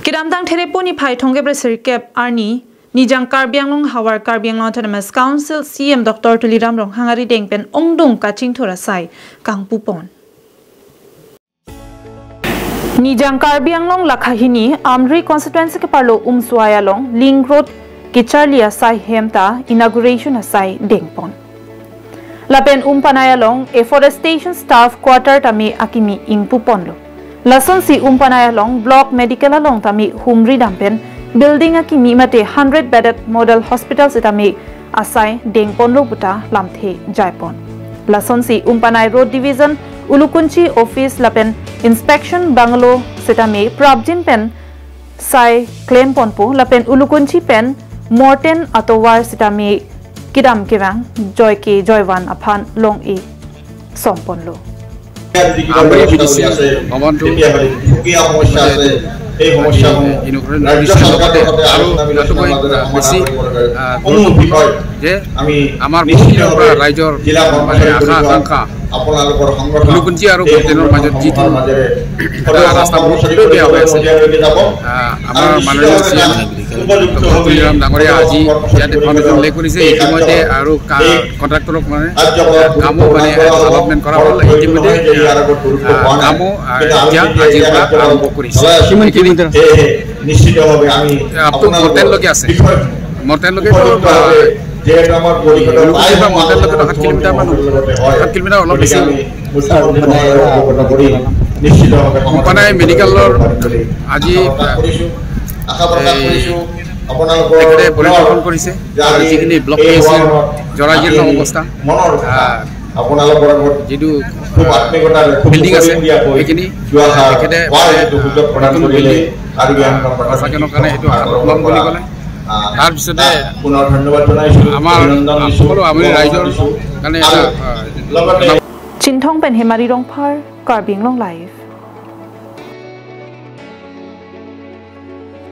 Kidamtang Thereponi Phai Thongebre Sirkep Arni Nijang Karbi Anglong Hawar Karbi Anglong Autonomous Council CM Dr. Tuliram Ronghangari Dengpen Ongdong Kaching Thora Sai Kangpupon Nijang Karbi Anglong Lakhahini Amri constituency ke parlo Umsuaya long Link Road Kicharlia Sai Hemta inauguration asai Dengpon Lapen Umpanaya long afforestation staff quarter tami akimi ingpupon lo Lason si Umpanaya long block medical along tami humri dampen building akimi mate 100 bedded model hospital sitami asai Dengpon lo buta lamthe jaipon Lason si Umpanai road division Ulukunchi office lapen inspection bungalow sitami prabjin pen sai claim ponpo lapen Ulukunchi pen Morten atowar sitami kidam kewang joy ke joywan aphan long e sompon lo আমাৰ ৰাইজৰ আশা আকাংক্ষা ulukunchi আৰু বৰ্তেনৰ মাজত যিটো ৰাস্তা বহুত বেয়া হৈ আছে আমাৰ মাননীয় চিএম তুলিৰাম ডাঙৰীয়া আজি ইয়াতে ফাউণ্ডেশ্যন লে কৰিছে ইতিমধ্যে আৰু কণ্ট্ৰাক্টৰক মানে কামো মানে এলটমেণ্ট কৰা হ'ল ইতিমধ্যে কামো এতিয়া আজিৰ পৰা আৰম্ভ কৰিছে মৰ্তেনলৈকে আছে মৰ্তেনলৈকে মৰ্তেনলৈকে 7 কিলোমিটাৰ মান 7 কিলোমিটাৰ অলপ বেছি কোম্পানী মেডিকেলৰ আজি তেখেতে পৰিদৰ্শন কৰিছে আৰু যিখিনি ব্লক জৰাজীৰ্ণ অৱস্থা যিটো বিল্ডিং আছে সেইখিনি তেখেতে নতুন বিল্ডিং সঁচাকেনৰ কাৰণে সেইটো ল'ম বুলি ক'লে তাৰপিছতে আমাৰ সকলো আমি ৰাইজৰ কাৰণে এটা চিন্থং পেন হেমাৰি ৰংফাৰ কাৰ্বি আংলং লাইভ।